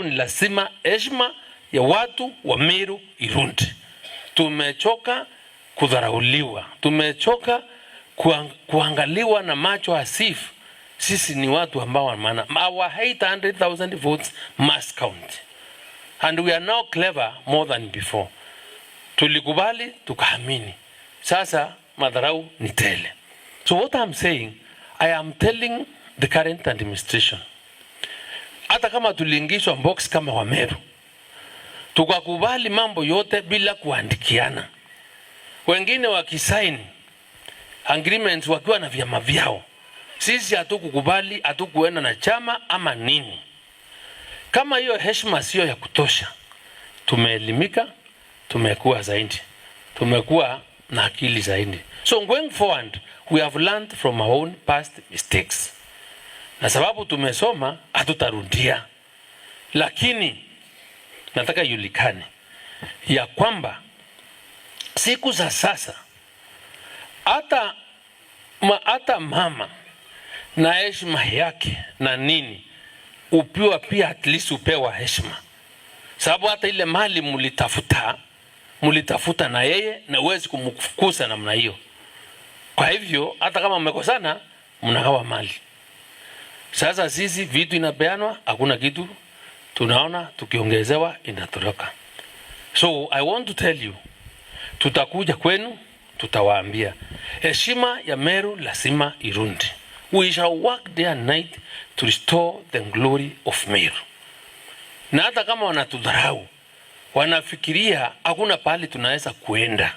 ni lazima heshima ya watu wa Meru irudi. Tumechoka kudharauliwa, tumechoka kuangaliwa na macho as if sisi ni watu ambao maana. Our 800,000 votes must count and we are now clever more than before. Tulikubali tukaamini, sasa madharau ni tele. So what I'm saying, I am telling the current administration, hata kama tuliingishwa box kama Wameru, tukakubali mambo yote bila kuandikiana, wengine wakisaini agreements wakiwa na vyama vyao, sisi hatukukubali, hatukuenda na chama ama nini. Kama hiyo heshima sio ya kutosha, tumeelimika, tumekuwa zaidi, tumekuwa na akili zaidi. So going forward, we have learned from our own past mistakes, na sababu tumesoma hatutarudia, lakini nataka ijulikane ya kwamba siku za sasa hata mama na heshima yake na nini upiwa pia, at least upewa heshima, sababu hata ile mali mulitafuta mulitafuta na yeye na uwezi kumfukuza namna hiyo. Kwa hivyo hata kama mmekosana, mnagawa mali. Sasa sisi vitu inapeanwa, hakuna kitu tunaona, tukiongezewa inatoroka. So I want to tell you, tutakuja kwenu, tutawaambia heshima ya Meru lazima irudi. We shall work day and night to restore the glory of Meru. Na hata kama wanatudharau, wanafikiria hakuna pahali tunaweza kuenda,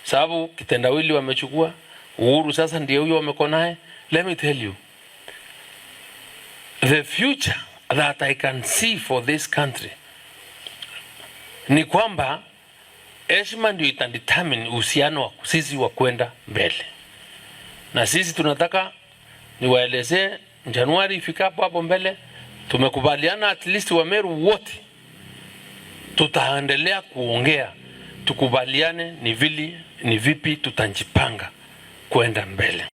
sababu kitendawili wamechukua Uhuru, sasa ndio huyo wameko naye. Let me tell you, the future that I can see for this country ni kwamba heshima ndio itadetermine uhusiano wa sisi wa kwenda mbele, na sisi tunataka niwaelezee Januari ifikapo hapo mbele, tumekubaliana at least Wameru wote tutaendelea kuongea, tukubaliane ni vipi tutajipanga kwenda mbele.